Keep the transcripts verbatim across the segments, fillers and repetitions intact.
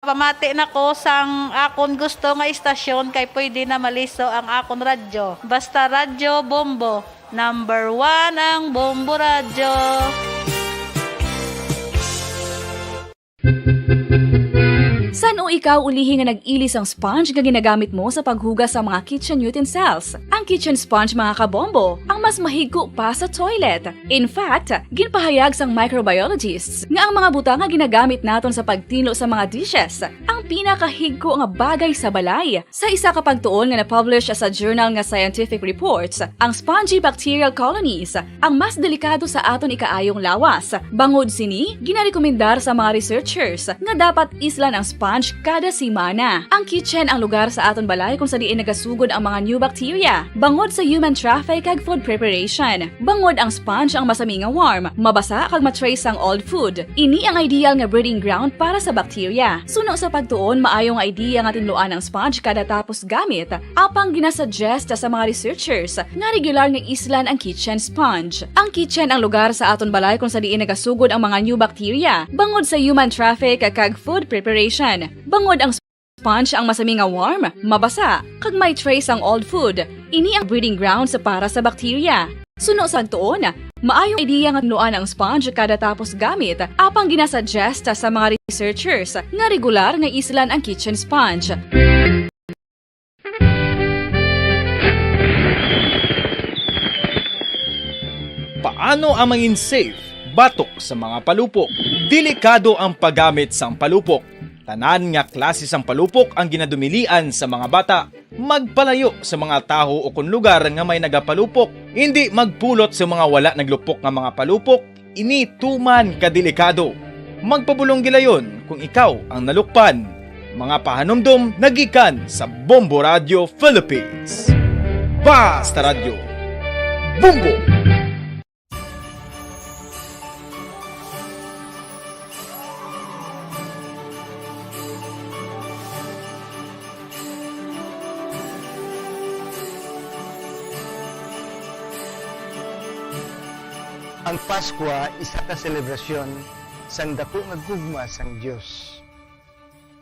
Pamati na ko sang akon gusto nga istasyon kay pwede na maliso ang akon radyo. Basta Radyo Bombo, number one ang Bombo Radyo. San-o ikaw ulihi nga nag-ili sang sponge nga ginagamit mo sa paghugas sa mga kitchen utensils? Ang kitchen sponge, mga kabombo, ang mas mahigko pa sa toilet. In fact, ginpahayag sang microbiologists nga ang mga butang nga ginagamit naton sa pagtinlo sa mga dishes ang pinakahigko nga bagay sa balay. Sa isa ka pagtuon nga na-publish sa journal nga Scientific Reports, ang spongy bacterial colonies ang mas delikado sa aton ikaayong lawas. Bangod sini, ginarekomendar sa mga researchers nga dapat islan ang sponge kada semana. Ang kitchen ang lugar sa aton balay kung sa diin nagasugod ang mga new bacteria, bangod sa human traffic kag food preparation. Bangod ang sponge ang masami nga warm, mabasa kag ma-trace sang old food. Ini ang ideal nga breeding ground para sa bacteria. Suno sa pagtuon, maayo nga idea nga tinluan ang sponge kada tapos gamit. Apang ginasuggest sa mga researchers nga regular nga islan ang kitchen sponge. Ang kitchen ang lugar sa aton balay kung sa diin nagasugod ang mga new bacteria, bangod sa human traffic kag food preparation. Bangod ang sponge ang masami nga warm, mabasa, kag may trace ang old food. Ini ang breeding grounds para sa bacteria. Suno sa pagtuon, maayong idea nga tinluan ang sponge kada tapos gamit, apang ginasuggest sa mga researchers nga regular nga islan ang kitchen sponge. Paano ang mangin safe batok sa mga palupok? Delikado ang paggamit sang palupok. Tanan nga klase sang palupok ang ginadumilian sa mga bata. Magpalayo sa mga taho ukon lugar nga may nagapalupok. Indi magpulot sa mga wala naglupok nga mga palupok. Ini tuman ka delikado. Magpabulong gilayon kung ikaw ang nalukpan. Mga pahanumdom nagikan sa Bombo Radio Philippines. Basta Radyo, Bombo! Ang Paskwa isa ka selebrasyon sang daku nga gugma sang Dios.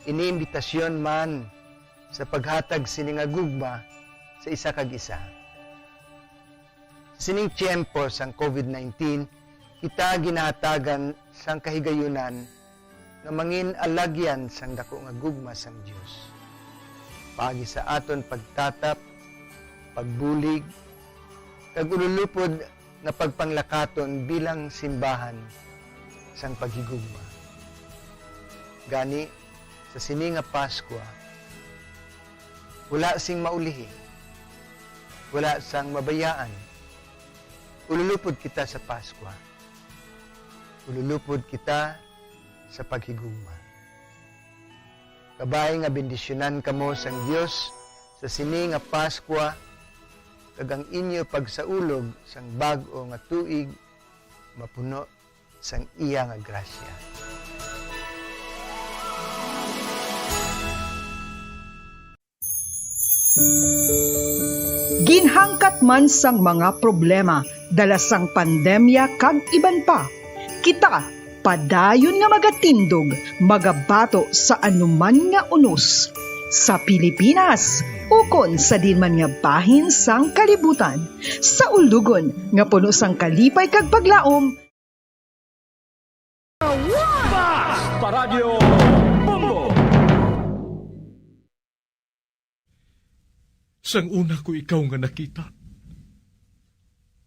Ini imbitasyon man sa paghatag sini nga gugma sa isa kag isa. Sa sining tiyempo sang covid nineteen, kita ginahatagan sang kahigayunan nga mangin alagyan sang daku nga gugma sang Dios, paagi sa aton pagtatap, pagbulig, kag ululupod nga pagpanglakaton bilang simbahan sang paghigugma. Gani, sa sini nga Paskwa, wala sing maulihi, wala sang mabayaan. Ululupod kita sa Paskwa. Ululupod kita sa paghigugma. Kabay nga bendisyonan kamo sang Dios sa sini nga Paskwa, kag ang inyo pagsaulog sang bag-o nga tuig mapuno sang iya nga grasya. Ginhangkat man sang mga problema dala sang pandemya kag iban pa, kita padayon nga magatindog, magabato sa anuman nga unos, sa Pilipinas ukon sa diin man nga bahin sang kalibutan, sa ulugon nga puno sang kalipay kag paglaom. Basta Radyo Bombo! Sang una ko ikaw nga nakita,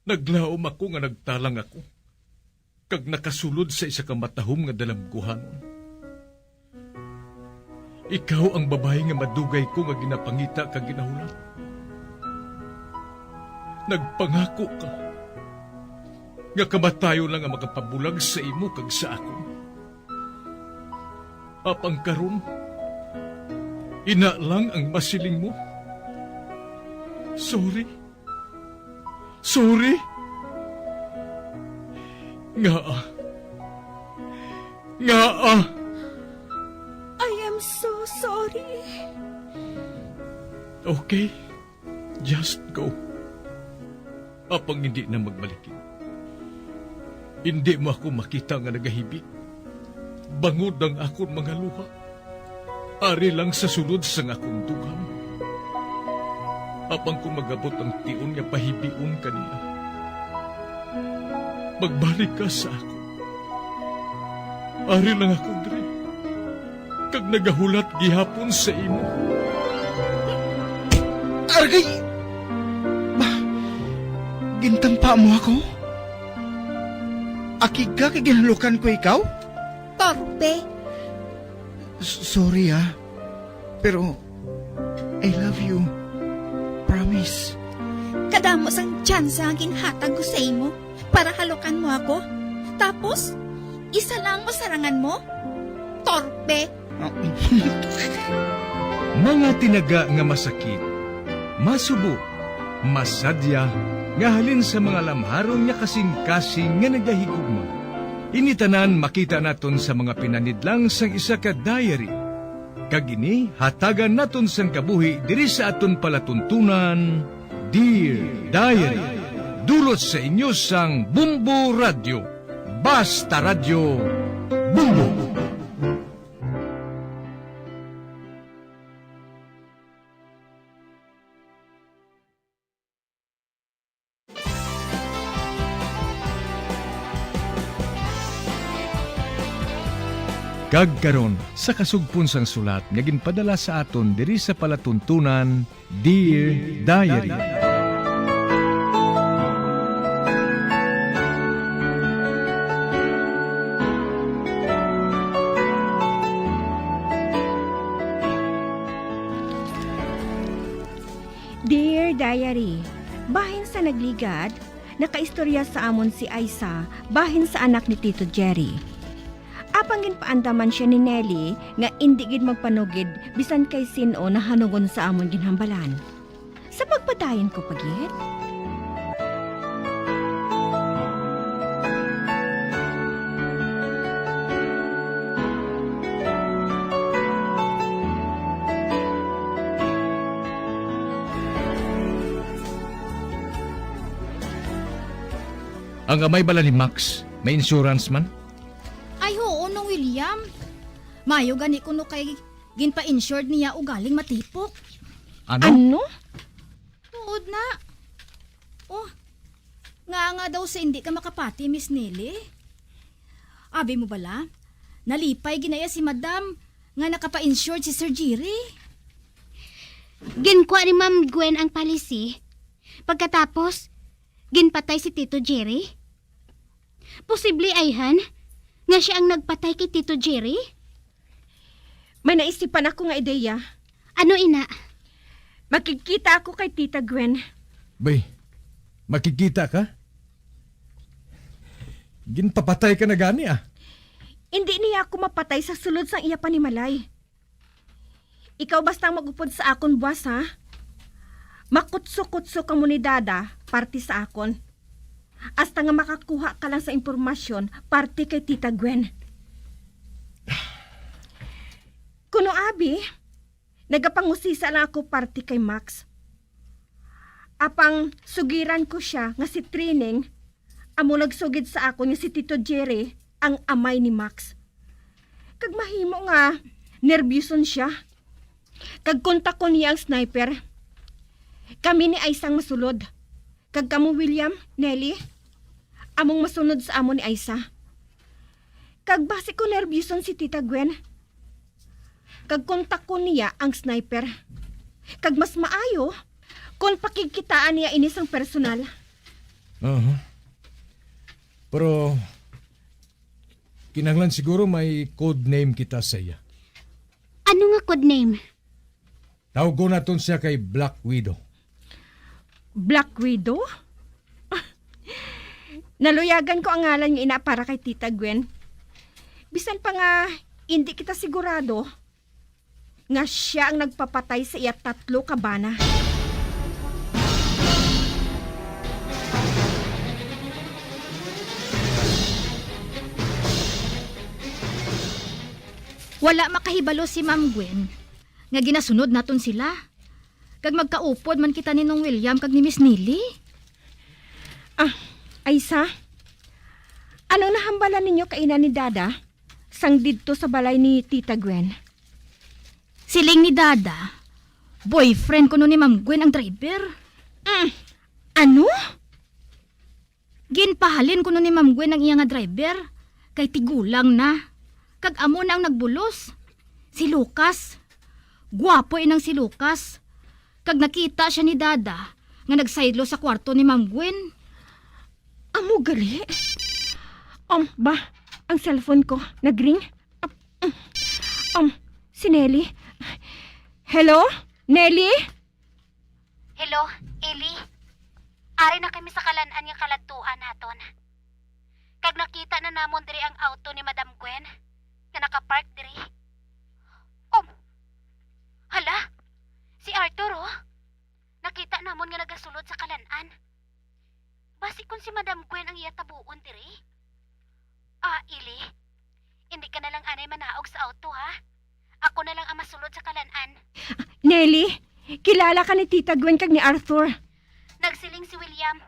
naglaom ako nga nagtalang ako, kag nakasulod sa isa ka matahom nga dalamguhanon. Ikaw ang babayi nga madugay ko nga ginapangita kag ginahulat. Nagpangako ka nga kamatayon lang ang makapabulag sa imo kag sa akon. Apang karon, ina lang ang masiling mo. Sorry. Sorry. Ngaa? Ngaa? I am so sorry. Okay. Just go. Apang hindi na magbalikid. Hindi mo ako makita nga nagahibi. Bangod ang akon mga luha. Ari lang sa sulod sang akon dugang. Apang kon mag-abot ang tion nga pahibion ka niya, magbalik ka sa akon. Ari lang ako diri, kag nagahulat gihapon sa imo. Argay! Ba, gintampa mo ako? Akig ka kay ginhalukan ko ikaw? Torpe! S-, sorry, ah. Pero I love you. Promise. Kadamo sang tsansa nga ginhatag ko sa imo para halukan mo ako. Tapos, isa lang masarangan mo? Torpe! Mga tinaga nga masakit, masubo, masadya, nga halin sa mga lamharon nga kasing-kasing nga nagahigugma. Ini tanan makita naton sa mga pinanidlang sang isa ka diary. Kag ini hatagan naton sang kabuhi diri sa aton palatuntunan, Dear Diary. Dulot sa inyo sang Bumbo Radyo. Basta Radyo, Bumbo. Kag karon, sa kasugpon sang sulat nga ginpadala sa aton diri sa palatuntunan, Dear Diary. Dear Diary, bahin sa nagligad, nakaistorya sa amon si Aisa bahin sa anak ni Tito Jerry. Apang ginpaandaman sia ni Nelly nga indi gid magpanugid bisan kay sin-o nahanungon sa amon ginhambalan. Sa pagpadayon ko pa gid. Ang amay bala ni Max, may insurance man? Ay, huo, Nong William. Maayo gani kuno kay ginpa-insured niya ugaling matipok. Ano? Ano? Tuod na. Oh, nga nga daw sa hindi ka makapati, Miss Nelly. Abi mo bala, nalipay ginaya si Madam nga nakapa-insured si Sir Jerry. Ginkuha ni Ma'am Gwen ang policy. Pagkatapos, ginpatay si Tito Jerry. Posible, ayhan, nga sia ang nagpatay kay Tito Jerry? May naisipan ako nga ideya. Ano ina? Makigkita ako kay Tita Gwen. Bay, makigkita ka? Ginpapatay ka na gani, ah. Hindi niya ako mapatay sa sulod sang iya panimalay. Ikaw basta ang mag-upod sa akon, buwas, ha? Makutso-kutso kamo ni Dada, parte sa akon. Hasta nga makakuha ka lang sa impormasyon parte kay Tita Gwen. Kuno abi, nagapangusisa lang ako parte kay Max. Apang sugiran ko sia nga si Trining amo nagsugid sa akon nga si Tito Jerry ang amay ni Max. Kag mahimo nga nerbyuson sia. Kag kontakon niya ang sniper. Kami ni Aisa ang masulod. Kag kamo, William, Nelly, among masunod sa amo ni Aisa. Kag basi ko nerbyuson si Tita Gwen. Kag kontakon niya ang sniper. Kag mas maayo kon pakigkitaan niya ini sang personal. Aha. Pero kinahanglan siguro may code name kita sa iya. Ano nga code name? Tawgon naton siya kay Black Widow. Black Widow? Naluyagan ko ang ngalan nga ina para kay Tita Gwen. Bisan pa nga indi kita sigurado nga sia ang nagpapatay sa iya tatlo ka bana. Wala makahibalo si Ma'am Gwen nga ginasunod naton sila. Kag magkaupod man kita ni Nong William kag ni Miss Nelly. Ah, Aisa, ano nahambalan ninyo kaina ni Dada sang didto sa balay ni Tita Gwen? Ing ni Dada, boyfriend kuno ni Ma'am Gwen ang driver. Mm. Ano? Ginpahalin kuno ni Ma'am Gwen ang iya nga driver kay tigulang na. Kag amo na ang nagbulos. Si Lucas. Guwapo inang si Lucas. Kag nakita siya ni Dada nga nagsaylo sa kwarto ni Ma'am Gwen. Amo gali? Um, ba, ang cellphone ko nagring. Ap-, um, si Nelly. Hello? Nelly? Hello, Eli. Ari na kami sa kalan-an nga kaladtuan naton. Kag nakita na namon diri ang auto ni Madam Gwen nga nakapark diri. Um, hala, si Arthur, oh. Nakita namon nga nagasulod sa kalan-an. Basi kon si Madam Gwen ang iya tabuon diri? Ah, Ili, indi ka na lang anay manaog sa auto, ha? Ako na lang ang masulod sa kalan-an. Nelly, kilala ka ni Tita Gwen kag ni Arthur. Nagsiling si William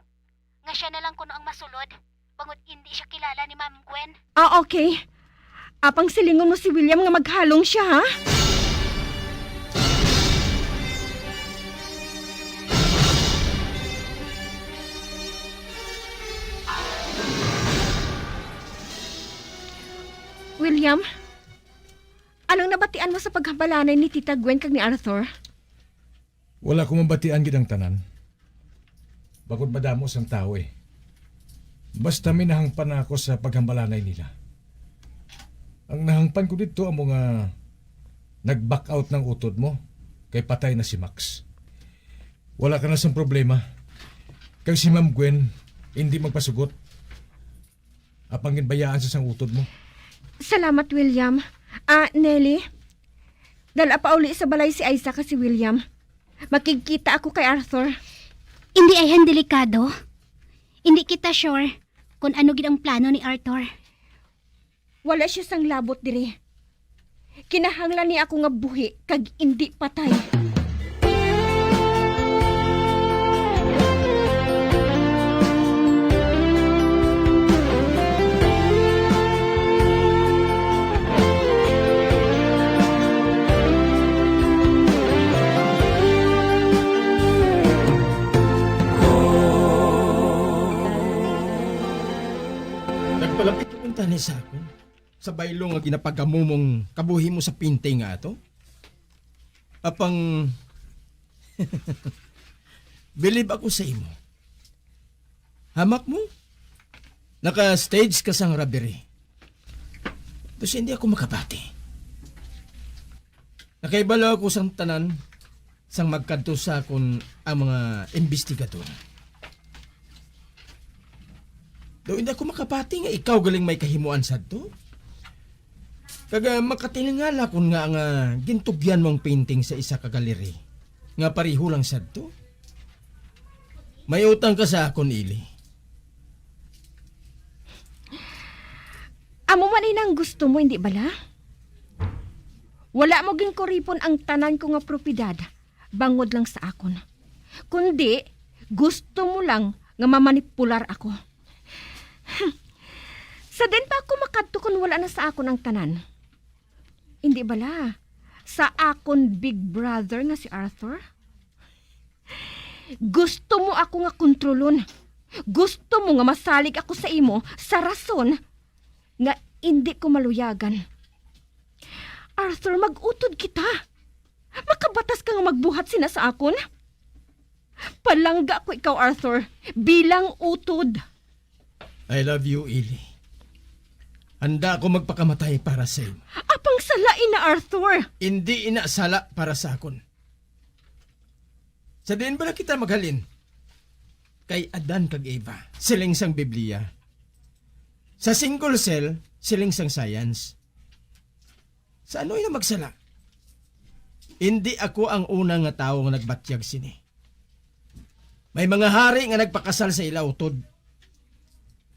nga sia na lang kuno ang masulod, bangod indi sia kilala ni Ma'am Gwen. Ah, okay. Apang silingon mo si William nga maghalong sia, ha? William, anong nabatian mo sa paghambalanay ni Tita Gwen kag ni Arthur? Wala ko mabatian gid ang tanan. Bangod madamo sang tawo, eh. Basta may nahangpan na ako sa paghambalanay nila. Ang nahangpan ko didto amo nga nag-back out ng utod mo kay patay na si Max. Wala ka na sang problema. Kag si Ma'am Gwen, hindi magpasugot. Apang ginbayaan sa sang utod mo. Salamat, William. Ah, Nelly, dala pauli sa balay si Aiza kag si William. Makigkita ako kay Arthur. Indi ayhan delikado. Indi kita sure kon ano gid ang plano ni Arthur. Wala sia sang labot diri. Kinahanglan niya ako nga buhi kag indi patay. Nagpalapit ka man tani sa akon, sa baylo nga ginapagamo mong kabuhi mo sa painting nga ato? Apang, bilib ako sa imo. Hamak mo? Naka-stage ka sang robbery. Tapos hindi ako makabati. Nakaibalo ako sang tanan sang magkadto sa akon ang mga investigador. Daw hindi ako makabati nga ikaw galing may kahimuan sadto. Kag, ah, makatilingala kon nga nga gintugyan mo ang painting sa isa ka gallery nga pareho lang sadto. May utang ka sa akon, Ili. Amo man ini ang gusto mo, hindi bala? Wala mo ginkuripon ang tanan ko nga propiedad bangod lang sa akon. Kundi, gusto mo lang nga mamanipular ako. Sa din pa ako makadto kon wala na sa akon ang tanan? Hindi bala sa akon big brother nga si Arthur? Gusto mo ako nga kontrolon. Gusto mo nga masalig ako sa imo sa rason nga indi ko maluyagan. Arthur, mag-utod kita. Makabatas ka nga magbuhat sina sa akon. Palangga ko ikaw, Arthur, bilang utod. I love you, Ili. Handa ako magpakamatay para sa imo. Apang sala ina, Arthur. Indi ina sala para sa akon. Sa diin bala kita maghalin? Kay Adan kag Eva, siling sang Biblia. Sa single cell, siling sang science. Sa ano ina magsala? Indi ako ang una nga tawo nga nagbatyag sini. May mga hari nga nagpakasal sa ila utod.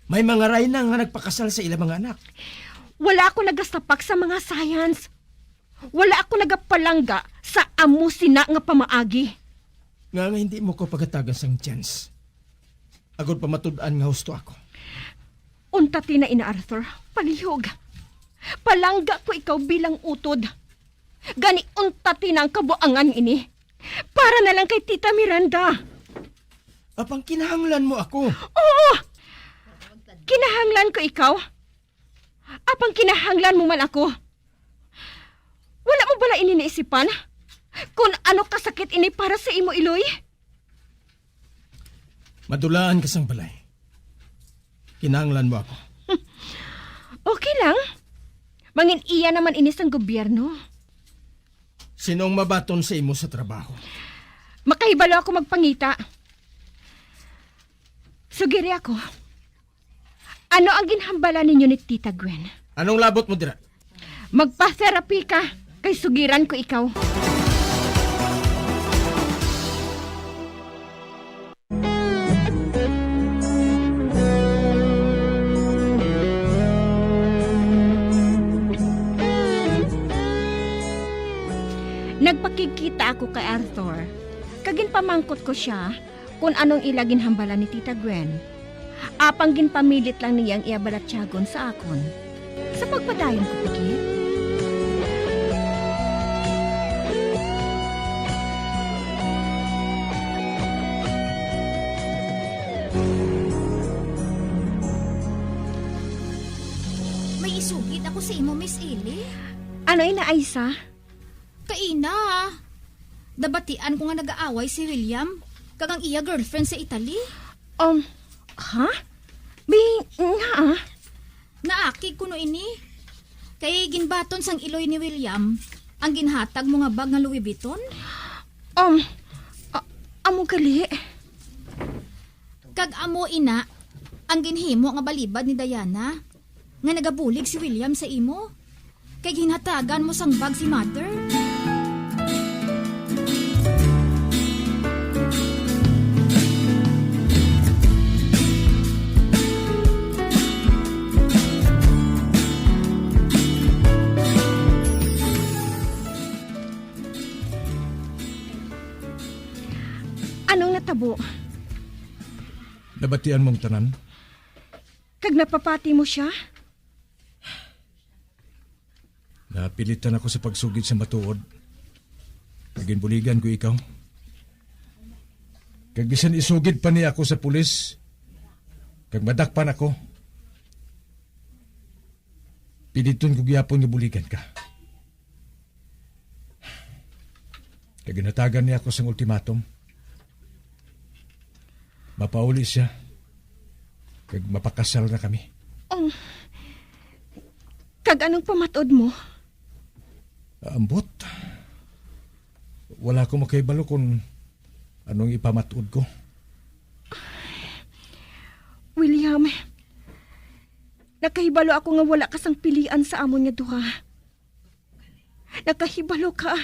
May mga rayna nga nagpakasal sa ila mga anak. Wala ako nagasapak sa mga science. Wala ako nagapalangga sa amo sina nga pamaagi. Nga nga hindi mo ko pagatagan sang chance. Agod pa matud-an nga husto ako. Unta tina ina, Arthur, palihog. Palangga ko ikaw bilang utod. Gani, unta ti na ang kabuangan ini. Para na lang kay Tita Miranda. Apang kinahanglan mo ako. Oo! Kinahanglan ko ikaw. Apang kinahanglan mo man ako. Wala mo bala ini naisipan? Kung ano kasakit ini para sa imo, Iloy? Madulaan ka sang balay. Kinahanglan mo ako. Okay lang. Mangin-iya naman ini sang gobyerno. Sinong mabaton sa imo sa trabaho? Makahibalo ako magpangita. Sugiri ako. Ano ang ginhambala ninyo ni Tita Gwen? Anong labot mo dira? Magpa-therapy ka, kay sugiran ko ikaw. Nagpakigkita ako kay Arthur, kag ginpamangkot ko sia kon anong ila ginhambala ni Tita Gwen. Apang ginpamilit lang niya ang iya balatyagon sa akon. Sa pagpadayon ko pa gid. May isugid ako sa imo, Miss Ellie. Ano ina, Aisa? Kaina, nabatian ko nga nag-aaway si William kag ang iya girlfriend sa Italy. Um, ha? Bi, nga, ah? Naakig kuno ini. Kay ginbaton sang iloy ni William ang ginhatag mo nga bag nga Louis Vuitton. Um, a-, amo gali. Kag amo ina ang ginhimo nga balibad ni Diana, nga nagabulig si William sa imo, kay ginhatagan mo sang bag si mother. Anong natabo? Nabatian mo ang tanan? Kag napapati mo sia? Napilitan ako sa pagsugid sa matuod. Kag ginbuligan ko ikaw. Kag bisan isugid pa niya ako sa pulis, kag madakpan ako, piliton ko gyapon nga buligan ka. Kag ginhatagan niya ako sang ultimatum. Mapauli siya, kag mapakasal na kami. Um, kag anong pamatud mo? Ambot. Wala ko makahibalo kung anong ipamatud ko. William, nakahibalo ako nga wala ka sang pilian sa amon nga duha. Nakahibalo ka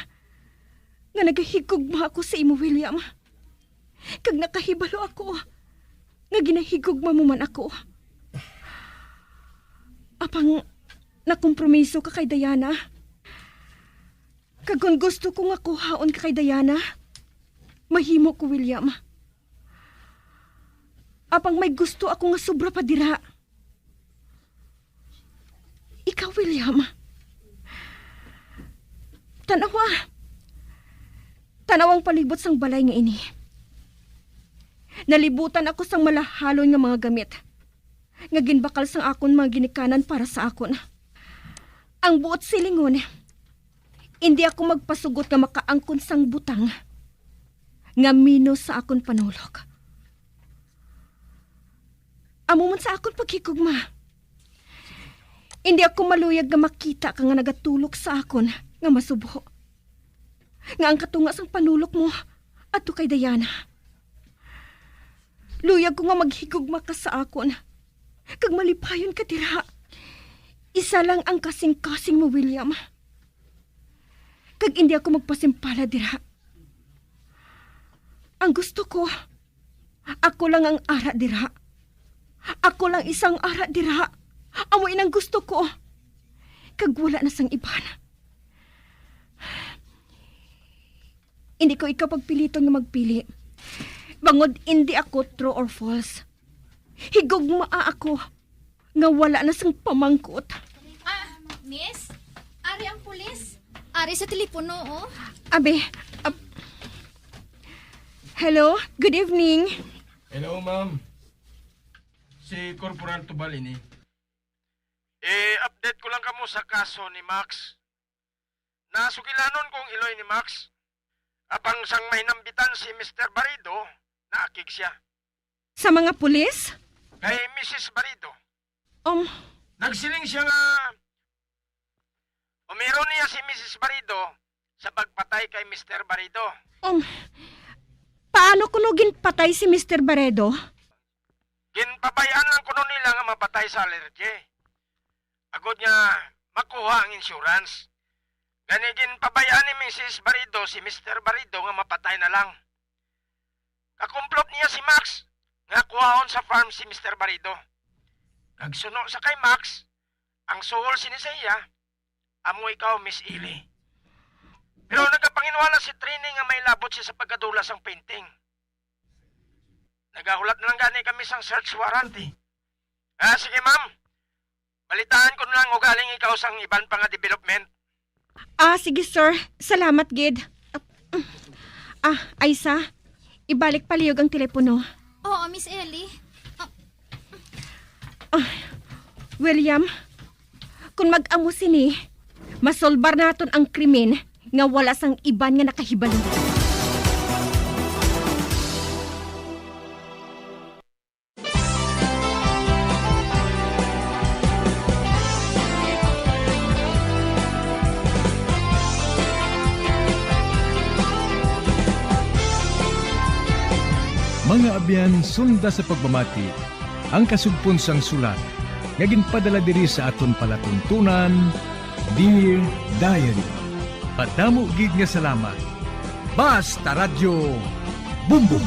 nga nagahigugma ako sa imo, William. Kag nakahibalo ako nga ginahigugma mo man ako. Apang nakompromiso ka kay Diana. Kag kon gusto ko nga kuhaon ka kay Diana, mahimo ko, William. Apang may gusto ako nga sobra pa dira. Ikaw, William. Tanawa. Tanawa ang palibot sang balay nga ini. Nalibutan ako sang malahalon nga mga gamit nga ginbakal sang akon mga ginikanan para sa akon. Ang buot silingon, indi ako magpasugot nga makaangkon sang butang nga menos sa akon panulok. Amo man sa akon paghigugma. Indi ako maluyag nga makita ka nga nagatulok sa akon nga masubo, nga ang katunga sang panulok mo adto kay Diana. Luyag ko nga maghigugma ka sa akon, kag malipayon ka dira. Isa lang ang kasing-kasing mo, William. Kag indi ako magpasimpalad dira. Ang gusto ko, ako lang ang ara dira. Ako lang isang ara dira. Amo inang gusto ko. Kag wala na sang iban. Indi ko ikaw pagpiliton nga magpili. Bangod indi ako true or false. Higugmaa ako nga wala na sang pamangkot. Ah, miss, ari ang pulis. Ari sa telepono, oh. Abi, ab- Hello, good evening. Hello, ma'am. Si Corporal Tubal ini. Eh, update ko lang kamo sa kaso ni Max. Nasugilanon kong iloy ni Max. Apang sang mahinambitan si Mister Barido, naakig siya. Sa mga pulis? Kay Missus Barido. Um. Nagsiling siya nga umiron niya si Missus Barido sa pagpatay kay Mister Barido. Um, paano kuno ginpatay si Mister Barido? Ginpabay-an lang kuno nila nga mapatay sa allergy. Agod nga makuha ang insurance. Gani ginpabay-an ni Missus Barido si Mister Barido nga mapatay na lang. Kakumplot niya si Max nga kuhaon sa farm si Mister Barido. Nagsuno sa kay Max, ang suhol sini sa iya, amo ikaw, Miss Ili. Pero nagapanginwala si Trini nga may labot siya sa pagkadula sang painting. Nagahulat na lang gani kami sang search warrant, eh. Ah, sige, ma'am. Balitaan ko na lang ugaling ikaw sang iban pa nga development. Ah, sige, sir. Salamat gid. Ah, Aisa, ibalik palihog ang telepono. Oo, Miss Ellie. Ah, Ah, William, kung mag-amo sini, masolbar naton ang krimen nga wala sang iban nga nakahibalo. Mga abyan, sunda sa pagpamati ang kasugpon sang sulat nga ginpadala diri sa aton palatuntunan, Dear Diary. Madamo gid nga salamat. Basta Radyo Bumbong.